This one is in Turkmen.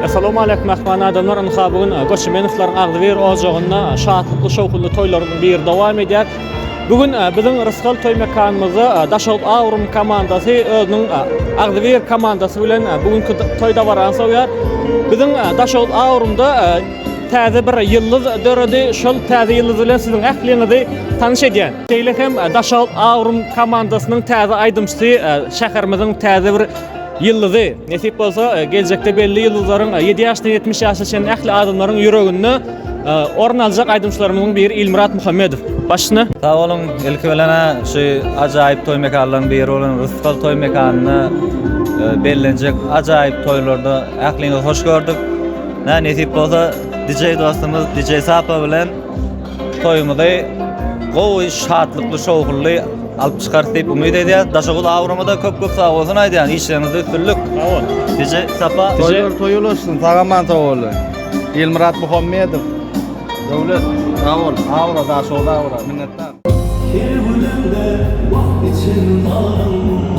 Assalamu mähriban adamlar. Ynha bu gün Goçumenowlaryň agzybir ojagynda şatlykly şowhunly toýlaryň biri dowam edýär. Bu gün biziň Rysgal toý mekanymyzda Daşoguz Aurum komandasy özüniň agzybir komandasy bilen bu günki toý dabarany sowýar. Biziň Daşoguz Aurumda täze bir ýyldyz döredi. Şol täze ýyldyz bilen siziň ähliňizi tanyş edýän. Şeýle hem Daşoguz Aurum komandasynyň täze aýdymçysy şäherimiziň täze bir ýyldyzy. Nesip bolsa, geljekde belli ýyldyzlaryň 7 ýaşdan 70 ýaşa çenli ähli adamlaryň ýüreginde orun aljak aýdymçylarymyzyň biri Ilmyrat Muhammedow. Başyna. Sag boluň, ilki bilen-ä şu ajaýyp toý mekanlaryň biri bolan Rysgal toý mekanynda bellenjek ajaýyp toýlarda ähliňizi hoş gördük. Nä nesip bolsa DJ dostumyz DJ Sapa bilen toýumyzy gowy, şatlykly, şowhunly alyp çykarys diýip umyt edýäs. Daşoguz Awrama-da köp-köp sag bolsun aýdýan. Işleriňizde üstünlik. Sag bol. DJ Sapa. Toýlar toý ulaşsyn, sag-aman sag boluň. Ilmyrat Muhammedow. Döwlet, sag bol. Awra, Daşoguz Awra. Minnetdar. Her günümde wagt içen balyň.